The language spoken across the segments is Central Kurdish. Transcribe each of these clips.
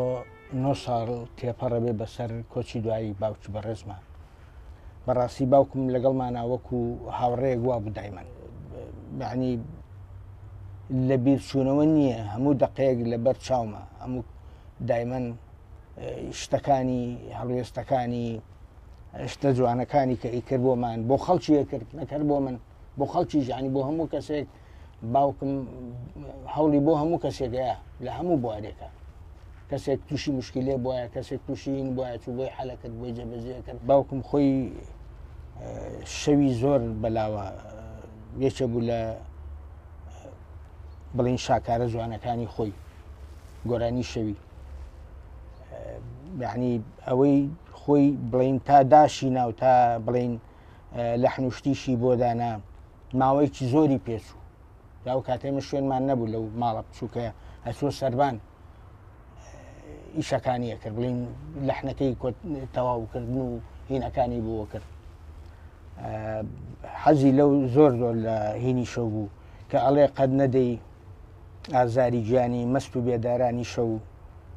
ئەمڕۆ نۆ ساڵ تێپەڕە بێ بەسەر کۆچی دوایی باوکی بەڕێزمان. بەڕاستی باوکم لەگەڵمانا وەکو هاوڕێیەک وابوو دایمەن. یعنی لە بیرچوونەوە نییە هەموو دەقەیەک لەبەر چاومە هەموو دایمەن شتەکانی هەڵوێستەکانی شتە جوانەکانی کە ئیکرد بۆمان بۆ خەڵکی کرد نەکەر بۆ من بۆ خەڵکی ژانی بۆ هەموو کەسێک باوکم هەوڵی بۆ هەموو کەسێکەیە لە هەموو بوارێکە کەسێک تووشی مشکلێ بواە کەسێک تووشین بواە چوو بۆی حەلە کرد بۆی جێبەجێ کرد باوکم خۆی شەوی زۆر بەلاوە یەکێ بوو لە بڵین شاکارە جوانەکانی خۆی گۆرانی شەوی یعنی ئەوەی خۆی بڵین تا داشی ناو تا بڵین لە حنوشتیشی بۆ دانا ماوەیەکی زۆری پێچوو ئەو کاتێ من شوێنمان نەبوو لەو ماڵە بچووکە ئەچوە سەربان ئیشەکانی ئەکرد بڵین لەحنەکەی تەواوکردن و هینەکانی بووە کرد حەزی لەو زۆر زۆر لە هینی شەو بوو کە ئەڵێ قەت نەدەی ئازاری گیانی مەست و بێدارانی شەو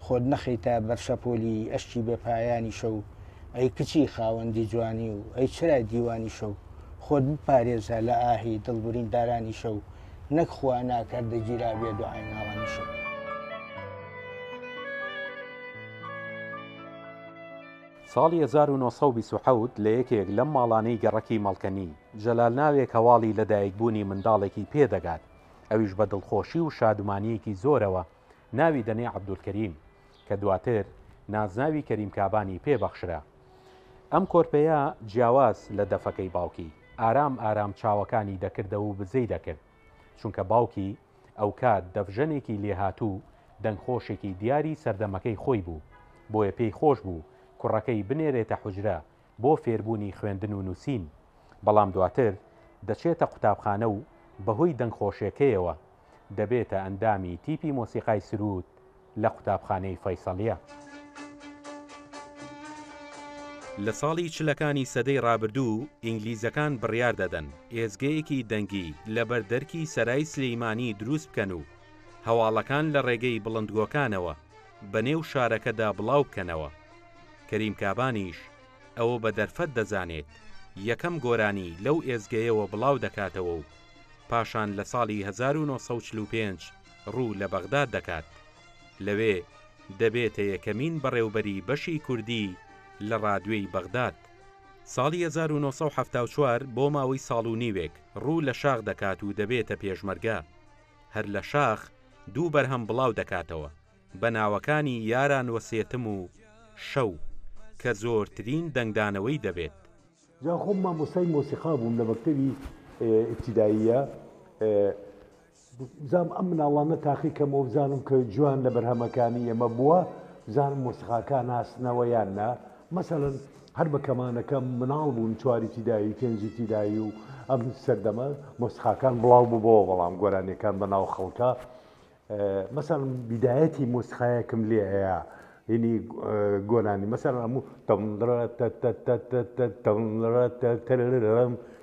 خۆت نەخەیتە بەر شەپۆلی ئەشکی بێ پایانی شەو ئەی کچی خاوەندی جوانی و ئەی چرای دیوانی شەو خۆت بپارێزە لە ئاهی دڵ بریندارانی شەو نەک خوا ناکەردە گیرابێ دوعای ناڵانی شەو. ساڵی 1927 لە یەکێک لەم ماڵانەی گەڕەکی مەڵکەنی، جەلال ناوێک هەواڵی لەدایکبوونی منداڵێکی پێ دەگات، ئەویش بە دڵخۆشی و شادومانییەکی زۆرەوە ناوی دەنێ عەبدولکەریم، کە دواتر نازناوی کەریم کابانی پێ بەخشرا. ئەم کۆرپەیە جیاواز لە دەفەکەی باوکی، ئارام ئارام چاوەکانی دەکردەوە و بزەی دەکرد، چونکە باوکی ئەوکات دەفژەنێکی لێهاتوو و دەنگخۆشێکی دیاری سەردەمەکەی خۆی بوو، بۆیە پێی خۆش بوو کوڕەکەی بنێرێتە حوجرە بۆ فێربوونی خوێندن و نووسین، بەڵام دواتر دەچێتە قوتابخانە و بەهۆی دەنگخۆشێکەیەوە دەبێتە ئەندامی تیپی مۆسیقای سروود لە قوتابخانەی فەیسەڵیە. لە ساڵی چلەکانی سەدەی ڕابردوو ئینگلیزەکان بڕیار دەدەن ئێزگەیەکی دەنگی لە بەر دەرکی سەرای سلیمانی دروست بکەن و هەواڵەکان لە ڕێگەی بڵندگۆکانەوە بە نێو شارەکەدا بڵاو بکەنەوە. کەریم کابانیش ئەوە بە دەرفەت دەزانێت یەکەم گۆرانی لەو ئێزگەیەوە بڵاو دەکاتەوە و پاشان لە ساڵی 1945 ڕوو لە بەغداد دەکات، لەوێ دەبێتە یەکەمین بەڕێوبەری بەشی کوردی لە ڕادوێی بەغداد. ساڵی 1974 بۆ ماوەی ساڵ و نیوێک ڕوو لە شاخ دەکات و دەبێتە پێشمەرگە. هەر لە شاخ دوو بەرهەم بڵاو دەکاتەوە بە ناوەکانی یاران وەسێتم و شەو کە زۆرترین دەنگدانەوەی دەبێت. جا خۆم مامۆستای مۆسیقا بووم لە مەکتەبی ئیبتیداییە، بزانم ئەم مناڵانە تاقی کەمەوە بزانم کە جوان لە بەرهەمەکانی ئێمە بووە، بزانم مۆسیقاکە ناسنەوە یان نا. مەسەلەن هەر بە کەمانەکەم مناڵ بوون چوار ئیبتیدایی پێنج ئیبتیدایی و ئەم سەردەمە مۆسیقاکان بڵاو ببەوە بەڵام گۆرانیەکان بە ناو خەڵکە مەسەلەن بیدایەتی مۆسیقایەکم لێ ئەیا هینی گۆرانی مەسەلەن هەموو تەم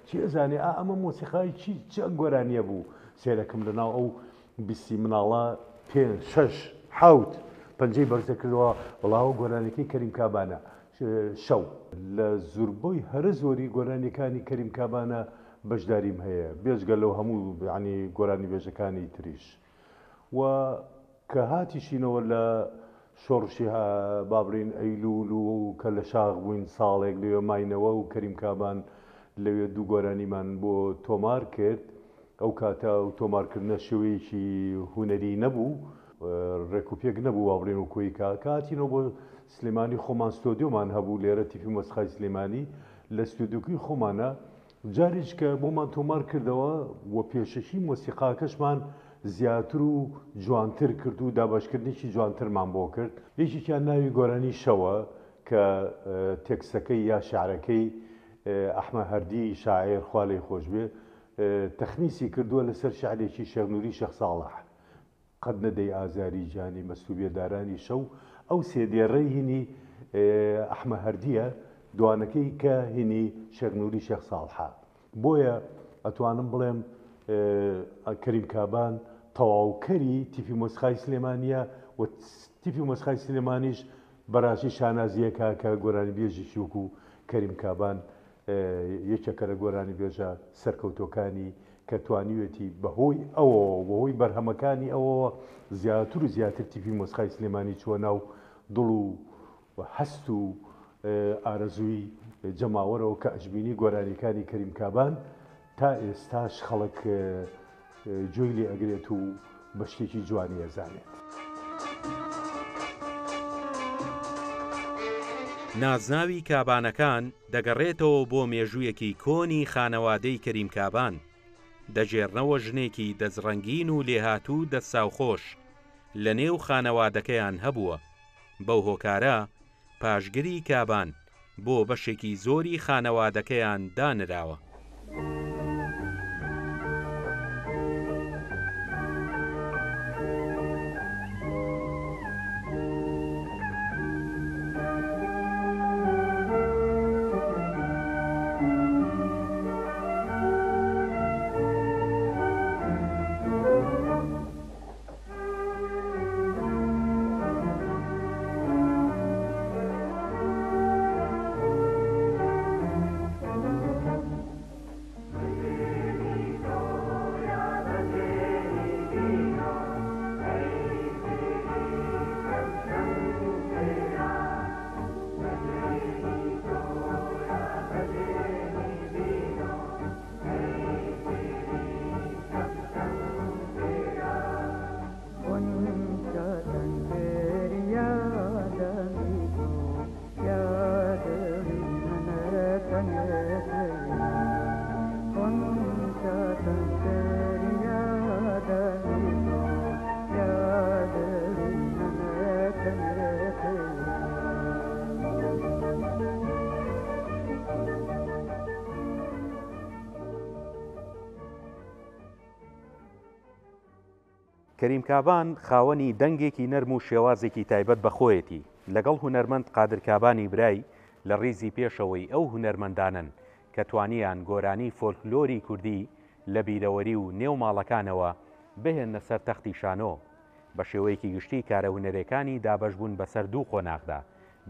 چی ئەزانێ ئا ئەمە مۆسیقای چی چ گۆرانیە بوو سێرەکم لە ناو ئەو بیستی مناڵە پێ شەش حەوت پەنجەی بەرزە کردەوە وڵاوە گۆرانیەکەی کەریم کابانە شەو لە زوربەی هەرە زۆری گۆرانیەکانی کەریم کابانە بەشداریم هەیە بێجگە لەو هەموو یانی گۆرانیبێژەکانی تریش و کە هاتیشینەوە لە شۆڕشی با بڵێین ئەیلوول و کە لە شاخ بووین ساڵێک لەوێ ماینەوە و کەریم کابان لەوێ دوو گۆرانیمان بۆ تۆمار کرد ئەو کاتە ئەو تۆمارکردنە شێوەیەکی هونەری نەبوو ڕێکوپێک نەبوو وا بڵێن وەکۆی کە کە هاتینەوە بۆ سلێمانی خۆمان ستۆدیۆمان هەبوو لێرە تیپی مۆسیقای سلێمانی لە ستۆدیۆکەی خۆمانە جارێک کە بۆمان تۆمار کردەوە و پێشەکی مۆسیقاکەشمان زیاتر و جوانتر کرد و دابەشکردنێکی جوانترمان بۆ کرد. یەکێکیان ناوی گۆرانی شەوە کە تێکستەکەی یا شیعرەکەی ئەحمە هەردی شاعیر خوا لێی خۆش بێ تەخمیسی کردووە لەسەر شیعرێکی شێخ نوری شێخ ساڵح. قەت نەدەی ئازاری جانی مەست و بێدارانی شەو، ئەو سێ دێڕەی هینی ئەحمە هەردییە، دوانەکەی کە هینی شێخ نوری شێخ ساڵحە. بۆیە ئەتوانم بڵێم کەریم کابان تەواوکەری تیپی مۆسیقای سلێمانییە و. تیپی مۆسیقای سلێمانیش بەراستی شانازییەکە کە گۆرانیبێژێکی وەکو کەریم کابان یەکێکە لە گۆرانیبێژە سەرکەوتووەکانی کە توانیوێتی بەهۆی ئەوەوە بەهۆی بەرهەمەکانی ئەوەوە زیاتر و زیاتر تیپی مۆسیقای سلێمانی چووە ناو دڵ و هەست و ئارەزووی جەماوەرەوە کە ئەشبینی گۆرانیەکانی کەریم کابان تا ئێستاش خەڵک گوێی لێ ئەگرێت و بە شتێکی جوانی ئەزانێت. نازناوی کابانەکان دەگەڕێتەوە بۆ مێژوویەکی کۆنی خانەوادەی کەریم کابان، دەگێڕنەوە ژنێکی دەستڕەنگین و لێهاتوو دەستاوخۆش لەنێو خانەوادەکەیان هەبووە، بەو هۆکارە پاشگری کابان بۆ بەشێکی زۆری خانەوادەکەیان دانراوە. کەریم کابان خاوەنی دەنگێکی نەرم و شێوازێکی تایبەت بە خۆیەتی، لەگەڵ هونەرمەند قادر کابانی برای لە ڕیزی پێشەوەی ئەو هونەرمەندانەن کە توانیان گۆرانی فۆلکلۆری کوردی لە بیرەوەری و نێو ماڵەکانەوە بهێننە سەر تەختی شانۆ. بە شێوەیەکی گشتی کارە هونەرێکانی دابەش بوون بەسەر دوو قۆناغدا،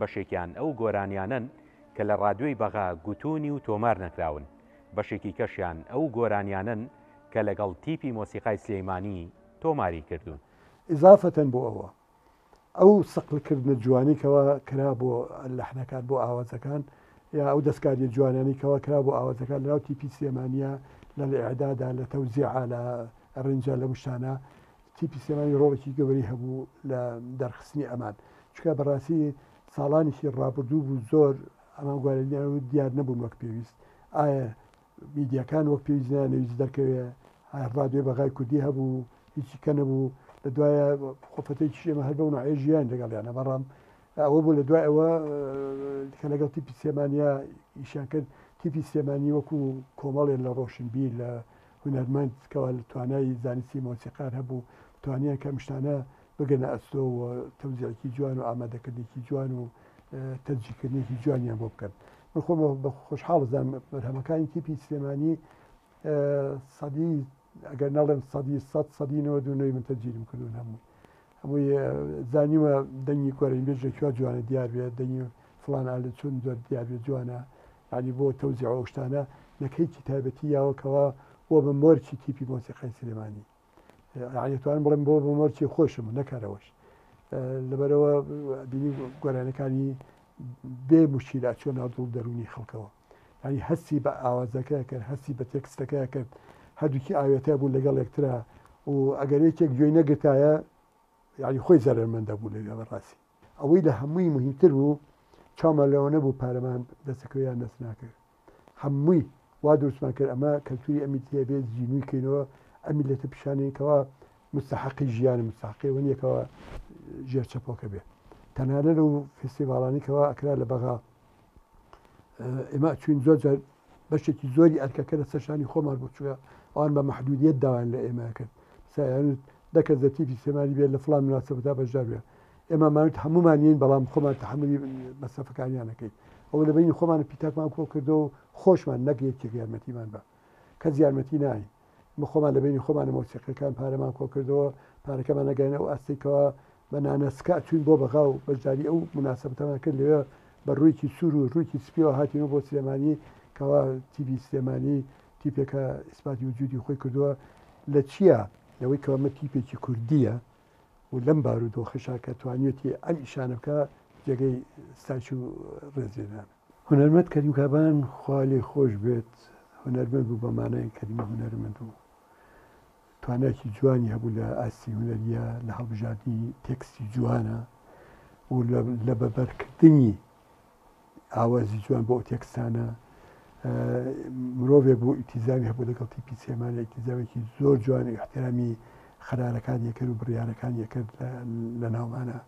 بەشێکیان ئەو گۆرانیانەن کە لە ڕادیۆی بەغا گوتوونی و تۆمار نەکراون، بەشێکی کەشیان ئەو گۆرانیانەن کە لەگەڵ تیپی مۆسیقای سلیمانی تۆماری کردوون. ئیزافەتەن بۆ ئەوە ئەو سەقلکردنە جوانەی کەوا کرا بۆ لەحنەکان بۆ ئاوازەکان یا ئەو دەستکاریە جوانانەی کەوا کرا بۆ ئاوازەکان لەناو تیپی سلێمانیە لە ئیعدادا لە تەوزیعا لە ئەرنجا لەم شتانە تیپی سلێمانی ڕۆڵێکی گەورەی هەبوو لە دەرخستنی ئەمان چونکە بەڕاستی ساڵانێکی ڕابردوو بوو زۆر ئەمان گوارەنیان و دیار نەبوون وەک پێویست ئایا میدیاکان وەک پێویست نانەویست دەرکەوێ ڕادیۆی بەغای کوردی هەبوو هیچی کە نەبوو لە دوایە خۆفەتێکیش ئێمە هەر بەو نوعەیە ژیان لەگەڵیانە بەڵام ئەوە بوو لە دوای ئەوە کە لەگەڵ تیپی سلێمانیا ئیشیان کرد تیپی سلێمانی وەکو کۆمەڵێ لە ڕۆشنبیر لە هونەرمەند کەوا لە توانای زانستی مۆسیقار هەبوو توانیان کە ئەم شتانە بگرنە ئەستۆ و تەوزیعێکی جوان و ئامادەکردنێکی جوان و تەجیکردنێکی جوانیان بۆ بکەن من خۆم بە خۆشحاڵ زانم بەرهەمەکانی تیپی سلێمانی سەدی ئەگەر نەڵێم سەدی سەد سەدی نەوەد و نۆی من تەجیرم کردوون هەمووی هەمووی زانیوە دەنگی گۆرانیبێژ لە کوێ جوانە دیار بێت دەنگی فڵان ئالە چۆن زۆر دیار بێت جوانە یعنی بۆ تەوزیع ئەو شتانە نەکەیکی تایبەتی یاوە کەوا بۆ بە مۆرکی تیپی مۆسیقای سلێمانی یعنی توانم بڵێم بۆ بە مۆرکی خۆشم نەکەرەوەش لەبەرەوە بینی گۆرانەکانی بێ مشکیلە چۆن ناو دڵ دەروونی خەڵکەوە یعنی هەستی بە ئاوازەکە کرد هەستی بە تێکستەکە کرد هەردووکی ئاوێتە بوون لەگەڵ یەکترا و ئەگەر یەکێک گوێی نەگرتایە یعنی خۆی زەرەرمەندە بوو لەوێ بەڕاستی ئەوەی لە هەمووی مهمتر بوو چاومان لەوە نەبوو پارەمان دەستەکەوێ یان دەست ناکەوێ هەمووی وا دروستمان کرد ئەمە کەلتوری ئەم میللەتە بێ زینووی کەینەوە ئەم میللەتە پیشانین کەوا مستحقی ژیانە مستحقی ئەوە نییە کەوا ژێر چەپۆکە بێ تەنانەت لەو فێستیڤاڵانی کەوا ئەکرا لە بەغا ئێمە چوین زۆر جار بەشێکی زۆری ئەرکەکە لە سەرشانی خۆمان بوو چوە ئەوان بە مەحدودیەت داوایان لە ئێمە کرد سایان دەکەس لە تیپی سلێمانی بێت لە فڵان مناسبەتا بەشدار بێ ئێمە مانوت هەمومان نین بەڵام خۆمان تەحملی مەسەفەکانیان نەکەین ئەوە لە بینی خۆمان پیتاکمان کۆ کردەوە و خۆشمان نەک یەکێک یارمەتیمان بە کەس یارمەتی ناین مە خۆمان لە بینی خۆمان مۆسیقیەکان پارەمان کۆ کردەوە پارەکەمان نەگەین ئەو ئاستێکەوە. بە نانەسکە ئەچووین بۆ بەغا و بەشداری ئەو موناسەبەتەمان کرد لەوێ بە ڕوویەکی سوور و ڕوویەکی سپیەوە هاتینەوە بۆ سلێمانی کەوا تیپی سلێمانی تیپێکە ئیسپاتی وجودی خۆی کردووە لە چییە لەوەی کەوا ئەمە تیپێکی کوردییە و لەم بارودۆخەشا کە توانیوێتی ئەم ئیشانە بکا جێگەی ستایش و ڕێزلێنانە. هونەرمەند کەریم کابان خوا لێی خۆش بێت هونەرمەند بوو بە مانای کەلیمە هونەرمەند بوو توانایەکی جوانی هەبوو لە ئاستی هونەریە لە هەڵبژاردنی تێکستی جوانە و لە بەبەرکردنی ئاوازی جوان بۆ ئەو تێکستانە مرۆڤێک بوو ئیتیزامی هەبوو لەگەڵ تیپی سلێمانی ئیتیزامێکی زۆر جوان و احترامی قەرارەکانی ئەکرد و بڕیارەکانی ئەکرد لە ناومانە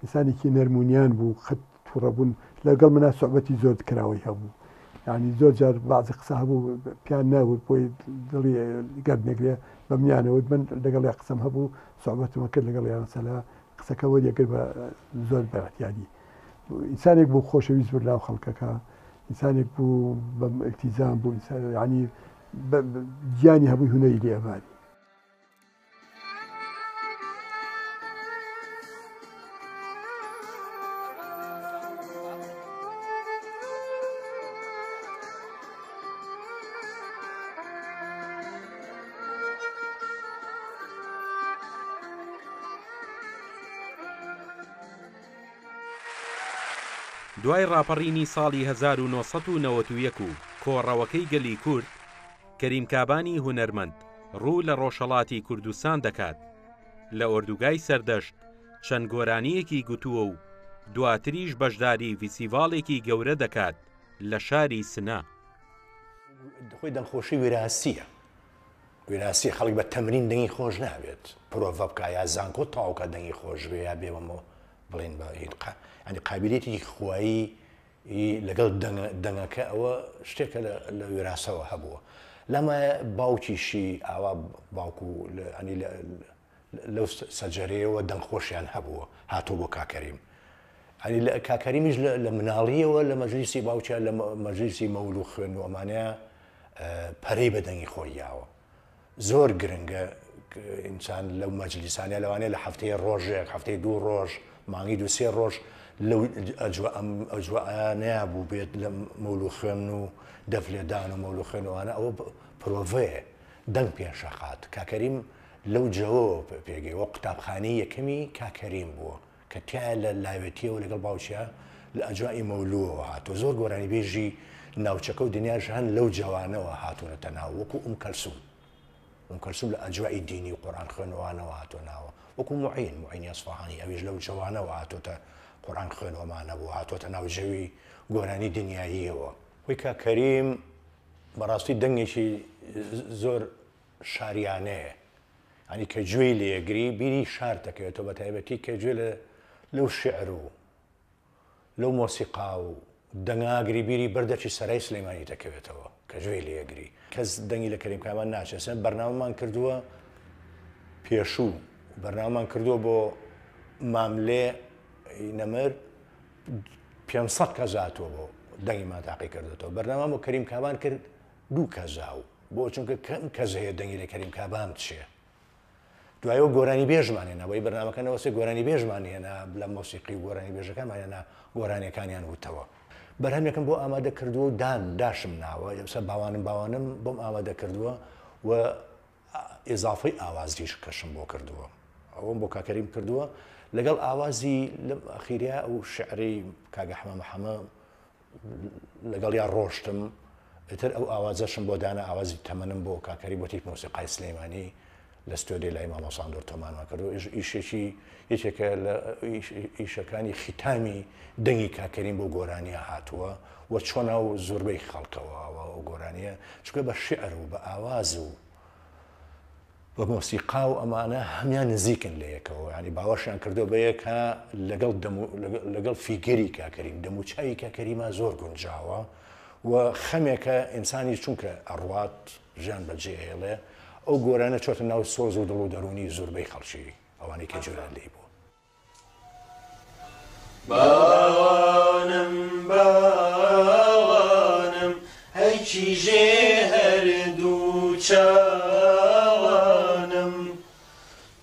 ئینسانێکی نەرمونیان بوو قەت تووڕەبوون لەگەڵ منا سوعبەتی زۆر کراوەی هەبوو یعنی زۆر جار بعضی قسە هەبوو پیان ناوت بۆی دڵی گەرد نەگرێ بە منیانەوت من لەگەڵ قسەم هەبوو سوعبەتمە کرد لەگەڵ یان سەلا قسەکە وەریەکرد بە زۆر بەعتیادی ئینسانێک بوو خۆشەویست بوو لەناو خەڵکەکە ئینسانێک بوو بە ئیلتیزام بوو ئینسان یعنی گیانی هەبووی هونەری لێ ئەباری. دوای ڕاپەڕینی ساڵی 1991 و کۆڕەوەکەی گەلی کورد، کەریم کابانی هونەرمەند ڕوو لە ڕۆژهەڵاتی کوردستان دەکات، لە ئۆردوگای سەردەشت چەند گۆرانییەکی گوتووە و دواتریش بەشداری ڤیسیڤاڵێکی گەورە دەکات لە شاری سنە. خۆی دەنگخۆشی ویراسییە. ویراسیە خەڵک بە تەمرین دەنگی خۆش نابێت پرۆڤە بکا یا زانکۆ تەواو کا دەنگی خۆش بێ یا بێ بەمە بڵێن بە هین قا ینی قابلیەتێکی خوایی لەگەڵ دەنگەکە ئەوە شتێکە لە وێراسەوە هەبووە لەمە باوکیشی ئاوا باوکو ینی لەو سەجەرەیەوە دەنگخۆشیان هەبووە هاتۆ بۆ کاکەریم ئەنی لە کاکەریمیش لە مناڵیەوە لە مەجلیسی باوکیان لە مەجلیسی مەول و خوێن و ئەمانەیە پەرەی بە دەنگی خۆی یاوە زۆر گرنگە ئینسان لەو مەجلیسانە لەوانەیە لە هەفتەیە ڕۆژێک هەفتەی دوو ڕۆژ مانگی دوو سێ ڕۆژ لەو ئەجوانەیە بوو بێت لە مەول و خوێن و دەف لێدان و مەول و خوێنەوانە ئەوە پرۆڤەیە دەنگ پێشەخات کاکەریم لەو جەوەوە پێگەیوە قوتابخانەی یەکەمی کاک کەریم بووە کە تیایا لە لاوێتیەوە لەگەڵ باوکیا لە ئەجوائی مەولووەوە هاتووە زۆر گۆرانیبێژی ناوچەکە و دنیاش هەن لەو جەوانەوە هاتوونەتە ناو وەکو ئوم کەلسوم ئوم کەلسوم لە ئەجوائی دینی و قورئان خوێنەوانەوە هاتووە ناوە وەکو موعین موعینی ئەسفەهانی ئەویش لەو جەوانەوە هاتووەتە قورئان خوێنەوەمانە بوو هاتووەتە ناو جەوی گۆرانی دنیاییەوە. وەی کاک کەریم بەڕاستی دەنگێکی زۆر شاریانەیە یانی کە گوێی لێگری بیری شار دەکەوێتەوە بە تایبەتی کە گوێ لە لەو شعر و لەو مۆسیقا و دەنگاگری بیری بەردەکی سەرای سلەیمانی دەکەوێتەوە کە گوێی لێگری کەس دەنگی لە کەریم کامان ناچێت سەر بەرنامەمان کردووە پێشوو بەرنامەمان کردووە بۆ ماملێ نەمر 500 کەس هاتووە بۆ دەنگیمان تاقی کردێتەوە بەرنامە بۆ کەریم کابان کرد دوو کەزاو بۆ چونکە کەم کەس هەیە دەنگی لە کەریم کابان بچێ دوایەوە گۆرانی بێژمان هێنا بۆی بەرنامەکە نەوەسێ گۆرانی بێژمان هێنا لە مۆسیقی و گۆرانی بێژەکانمان هێنا گۆرانیەکانیان وتەوە بەرهەمێکم بۆ ئامادە کردووە و دان داشم ناوە ئێستا باوانم باوانم بۆم ئامادە کردووە و ئیزافەی ئاوازیش کەشم بۆ کردووە ئەوەم بۆ کاکەریم کردووە لەگەڵ ئاوازی لەم ئەخیریا ئەو شعری کاگە حەمە محەمە لەگەڵیا ڕۆشتم ئیتر ئەو ئاوازەشم بۆ دانا ئاوازی تەمەنم بۆ کاک کەریم بۆ تیپ مۆسیقای سلەیمانی لە ستۆدیۆی لای مامۆستا ساندۆر تۆمارمان کردو ئیشێکی یەکێکە لە ئیشەکانی خیتامی دەنگی کاک کەریم بۆ گۆرانیە هاتووە و چۆنا و زۆربەی خەڵکەوە ئەو گۆرانیە چونکە بە شعر و بە ئاواز و بە مۆسیقا و ئەمانە هەمیان نزیکن لە یەکەوە یانی باوەشیان کردووە بە یەکا لەگەڵ دەم لەگەڵ فیگەری کاکەریم دەموچاوی کاکەریما زۆر گونجاوە و خەمێکە ئینسانی چونکە ئەڕوات ژیان بەجێ ئەهێڵێ ئەو گۆرانە چۆتە ناو سۆز و دڵ و دەروونی زۆربەی خەڵکی ئەوانەی کە جۆیان لێی بووە. باوانم باوانم هەی کیژێ هەردوو چاوانم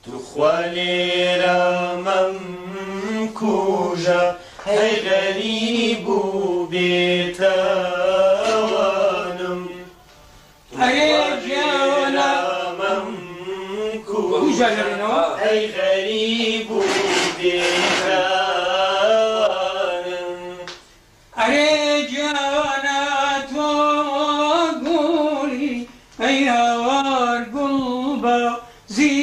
توخوا لێرە مەمبینە. هەی غەریب و بێتاوانم. ئەرێ گیانە ئەی غەریب و بێتاوانم. ئەرێ گیانە تۆ گوڵی ئەی هاوار گوڵ بە زی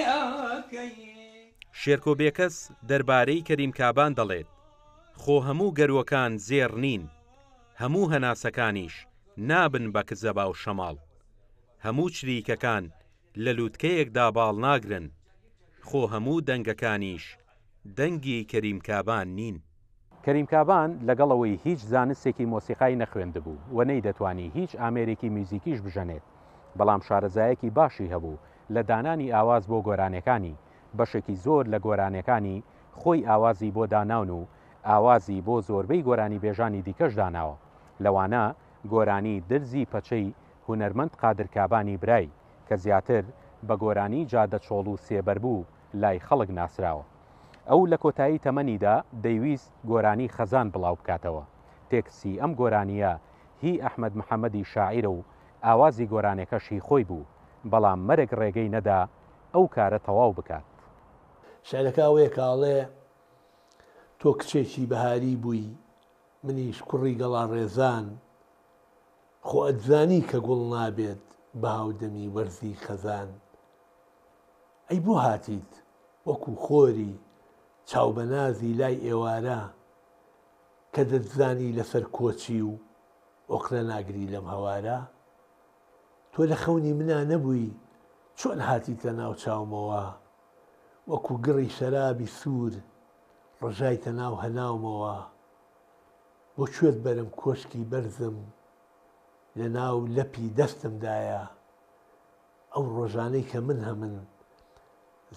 ئەکەی. شێرکۆ بێکەس دەربارەی کەریم کابان دەڵێت، خۆ هەموو گەرووەکان زێڕ نین، هەموو هەناسەکانیش نابن بە کزەبا و شەماڵ. هەموو چریکەکان لە لوتکەیەکدا باڵ ناگرن، خۆ هەموو دەنگەکانیش دەنگی کەریم کابان نین. کەریم کابان لەگەڵ ئەوەی هیچ زانستێکی مۆسیقای نەخوێندبوو و نەیدەتوانی هیچ ئامێرێکی میوزیکیش بژەنێت، بەڵام شارەزایەکی باشی هەبوو لە دانانی ئاواز بۆ گۆرانیەکانی، بەشێکی زۆر لە گۆرانیەکانی خۆی ئاوازی بۆ داناون و ئاوازی بۆ زۆربەی گۆرانیبێژانی دیکەش داناوە، لەوانە گۆرانی درزی پەچەی هونەرمەند قادر کابانی برای، کە زیاتر بە گۆرانی جادە چۆڵ و سێبەربوو لای خەڵک ناسراوە. ئەو لە کۆتایی تەمەنیدا دەیویست گۆرانی خەزان بڵاو بکاتەوە. تێکستی ئەم گۆرانییە هی ئەحمەد محەمەدی شاعیرە و ئاوازی گۆرانێکەش هی خۆی بوو، بەڵام مەرگ ڕێگەی نەدا ئەو کارە تەواو بکات. شیعرەکە ئەوەیە کە ئەڵێ، تۆ کچێکی بەهاری بووی، منیش کوڕی گەڵاڕێزان، خۆ ئەتزانی کە گوڵ نابێت بە هاودەمی وەرزی خەزان. ئەی بۆ هاتیت وەکو خۆری چاو بەنازی لای ئێوارە، کە دەتزانی لەسەر کۆچی و ئۆقرە ناگری لەم هەوارە؟ تۆ لە خەونی منا نەبووی چۆن هاتیتە ناو چاومەوە، وەکو گڕی شەرابی سوور ڕژایتە ناو هەناومەوە. بۆ کوێت بەرم کۆشکی بەرزم لە ناو لەپی دەستمدایە. ئەو ڕۆژانەی کە من هەمن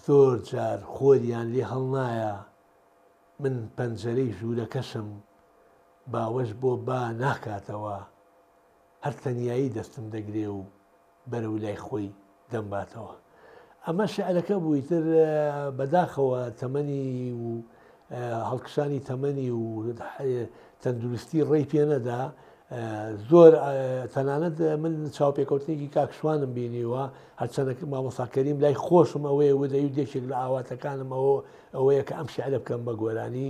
زۆر جار خۆریان لێ هەڵنایە. من پەنجەرەی ژوورەکەشم باوەش بۆ با ناکاتەوە. هەر تەنیایی دەستم دەگرێ و بەرەو لای خۆی دەمباتەوە. ئەمە شیعرەکە بوو، ئیتر بەداخەوە تەمەنی و هەڵکشانی تەمەنی و تەندروستی ڕێی پێ نەدا. زۆر تەنانەت من چاوپێکەوتنێکی کاک شوانم بینیوە، هەرچەندە مامۆستا کەریم لای خۆشم ئەوەیە ودەیوت یەکێک لە ئاواتەکانم ئەوەیە کە ئەم شیعرە بکەم بە گۆرانی.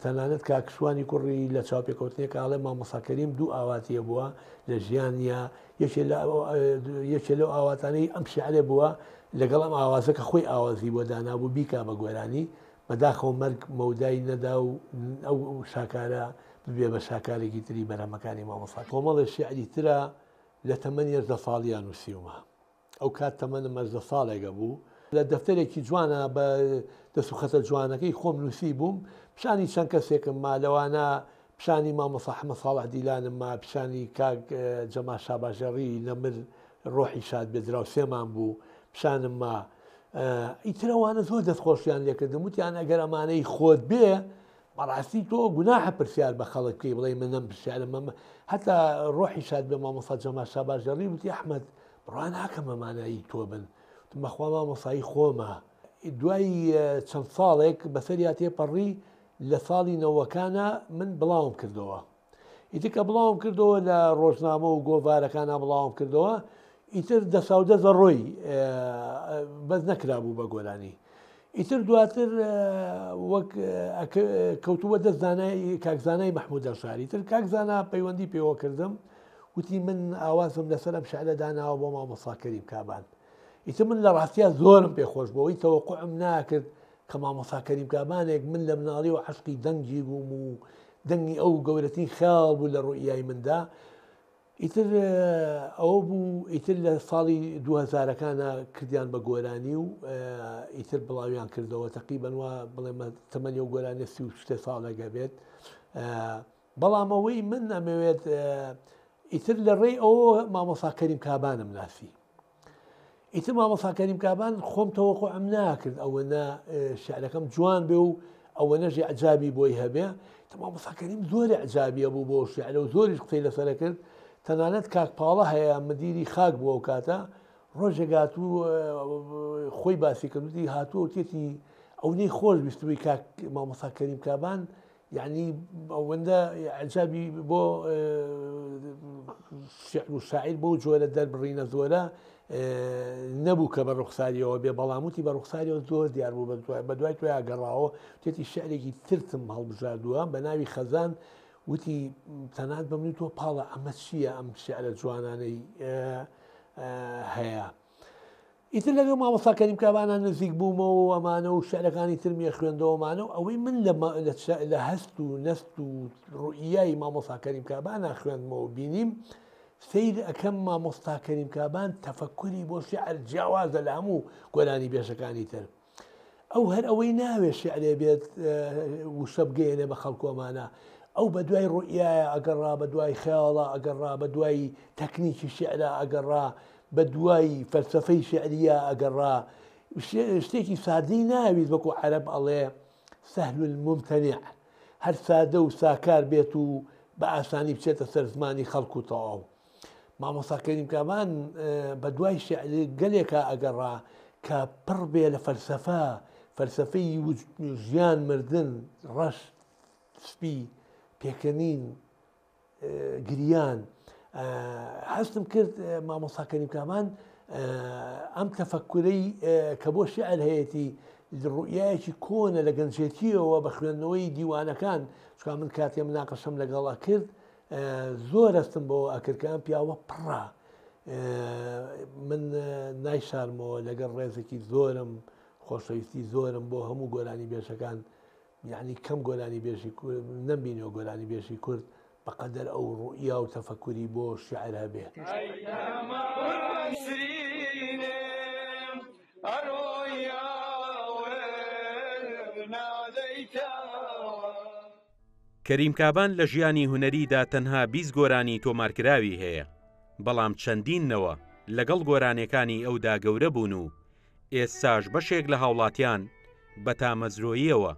تەنانەت کاک شوانی کوڕی لە چاوپێکەوتنێکا ئەڵێ مامۆستا کەریم دوو ئاواتی هەبووە لە ژیانیا، یەکێ لە یەکێ لەو ئاواتانەی ئەم شیعرە بووە لەگەڵ ئەم ئاوازە کە خۆی ئاوازی بۆ دانابوو بیکا بە گۆرانی. بەداخەوە مەرگ مەودای نەدا و ئەو شاکارە ببێ بە شاکارێکی تری بەرهەمەکانی مامۆستا. کۆمەڵێ شیعری ترە لە تەمەنی 18 ساڵیا نووسیومە. ئەو کات تەمەنم 18 ساڵێک ئەبوو. لە دەفتەرێکی جوانا بە دەست و خەتە جوانەکەی خۆم نووسیبووم. پیشانی چەند کەسێکم ما، لەوانە پیشانی مامۆستا حەمە ساڵح دیلانم ما، پیشانی کاک جەمال شاباژێڕی نەمر ڕۆحی شاد بێ دراوسێمان بوو، پیشانم ما. ئیتر ئەوانە زۆر دەستخۆشیان لێ کردم، وتیان ئەگەر ئەمانەی خۆت بێ بەڕاستی تۆ گوناحە پرسیار بە خەڵک بکەی بڵێی من ئەم پرسیارم ئەم هەتا ڕۆحی شاد بێ مامۆستا جەمال شاباژێڕی وتی ئەحمەد بڕوا ناکەم ئەمانە ئی تۆ بن، وتم بەخوا مامۆستا ئی خۆمە. دوای چەند ساڵێک بەسەریا تێپەڕی لە ساڵی نەوەکانا من بڵاوم کردەوە. ئیتر کە بڵاوم کردەوە لە ڕۆژنامە و گۆڤارەکانا بڵاوم کردەوە ئیتر دەساودەست ڕۆی بەس نەکرابوو بە گۆرانی. ئیتر دواتر وەک کەوتووە دەست زانای کاک زانای مەحموود دەرشاری تر کاک زانا پەیوەندی پێوە کردم وتی من ئاوازم لەسەر ئەم شعرە داناوە بۆ مامۆستا کەریم کابان ئیتر من لە ڕاستیا زۆرم پێخۆش بۆی تەوەقعم ناکرد کە مامۆستا کەریم کابانێک من لە مناڵی و عەشقی دەنگی بووم و دەنگی ئەو گەورەترین خەیاڵ بوو لە ڕوئیای مندا ئیتر ئەوە بوو ئیتر لە ساڵی دوو هەزارەکانا کردیان بە گۆرانی و ئیتر بڵاویان کردەوە تەقریبەن وا بڵێم تەمەنی ئەو گۆرانیە 33 ساڵێک ئەبێت بەڵام ئەوەی من ئەمەوێت ئیتر لە ڕێی ئەوە مامۆسا کەریم کابانم ناسی ئیتر مامۆستا کەریم کابان خۆم تەوەقوعم ناکرد ئەوەنە شعرەکەم جوان بێ و ئەوەنەش ئیعجابی بۆی هەبێ تە مامۆستا کەریم زۆر ئیعجابی هەبوو بۆ شعرە و زۆریش قسەی لەسەرە کرد تەنانەت کاک پاڵە هەیە مدیری خاک بوو ئەو کاتە ڕۆژێک هاتوو خۆی باسی کرد وتی هاتووە وتێتی. ئەونەی خۆش بیستبووی کاک مامۆستا کەریم کابان یعنی ئەوەندە ئیعجابی بۆ شعر و شاعیر بەو جۆرە دەربڕینە زۆرە نەبوو کە بە ڕوخساریەوە بێ بەڵام وتی بە ڕوخساریەوە زۆر دیار بوو بە دوای تۆیا گەڕاوە تێتی شعرێکی ترتم هەڵبژاردووە بە ناوی خەزان وتی تەنات بە من تۆ پاڵە ئەمە چییە ئەم شعرە جوانانەی هەیە ئیتر لەگەڵ مامۆستا کەریم کابانا نزیک بوومەوە و ئەمانە و شعرەکانی ترم ئەخوێندەوە ئەمانە و ئەوەی من لە لە هەست و نەست و ڕوئیای مامۆستا کەریم کابانا خوێندمەوە و بینیم سەیر ئەکەم مامۆستا کەریم کابان تەفەکوری بۆ شعر جیاوازە لە هەموو گۆرانی بێژەکانی تر. ئەو هەر ئەوەی ناوێ شعرێ بێت وشە بگەیەنێ بە خەڵک و ئەمانە ئەو بە دوای ڕوئیایە ئەگەڕا بە دوای خەیاڵا ئەگەڕا بە دوای تەکنیکی شعرا ئەگەڕا بە دوای فەلسەفەی شعریە ئەگەڕا شتێکی سادەی ناویست وەکو عەرەب ئەڵێ سهل الممتنع هەر سادە و ساکار بێت و بە ئاسانی بچێتە سەر زمانی خەڵک و تەواو مامۆستا کەریم کابان بە دوای شیعر گەلێکا ئەگەڕا کە پڕ بێ لە فەلسەفە، فەلسەفەی ژیان، مردن، ڕەش، سپی، پێکەنین، گریان. هەستم کرد مامۆستا کەریم کابان ئەم تەفەکورەی کە بۆ شیعر هەیەتی ڕوئیایەکی کۆنە لە گەنجێتیەوە بە خوێندنەوەی دیوانەکان، چونکە من کاتێ مناقەشەم لەگەڵ ئەکرد زۆر هەستم بەوە ئەکرد کە ئەم پیاوە پڕە من نایشارمەوە لەگەڵ ڕێزێکی زۆرم خۆشەویستی زۆرم بۆ هەموو گۆرانی بێژەکان یعنی کەم گۆرانی بێژی نەمبینەوە گۆرانی بێژی کورد بەقەدەر ئەو ڕوئیا و تەفەکوری بۆ شعر هەبێ. کەریم کابان لە ژیانی هونەریدا تەنها 20 گۆرانی تۆمارکراوی هەیە، بەڵام چەندین نەوە لەگەڵ گۆرانیەکانی ئەودا گەورە بوون و ئێستاش بەشێک لە هاوڵاتیان بە تامەزرۆییەوە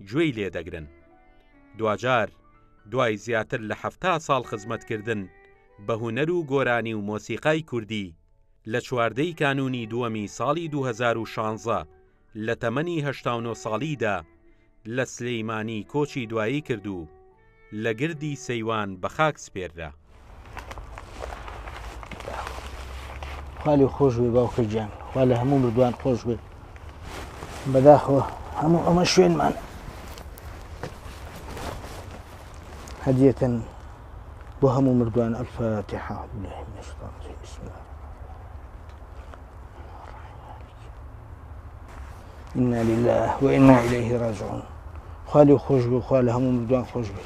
گوێی لێ دەگرن. دواجار دوای زیاتر لە 70 ساڵ خزمەتکردن بە هونەر و گۆرانی و مۆسیقای کوردی لە 14 ی کانوونی دووەمی ساڵی 2016 لە تەمەنی 89 ساڵیدا لە سلیمانی کۆچی دوایی کرد و لە گردی سەیوان بە خاک سپێررا. خوا لێ خۆش بێ باوکە گیان خوا لە هەموو مردوان خۆش بێ بەداخەوە هەموو ئەمە شوێنمان هەدیەتەن بۆ هەموو مردوان الفاتحە بالله من الشیطان الرجیم بسم الله إنا لله وإنا إليه راجعون خوا لێ خۆش بێ خوا لە هەموو مردوان خۆش بێ.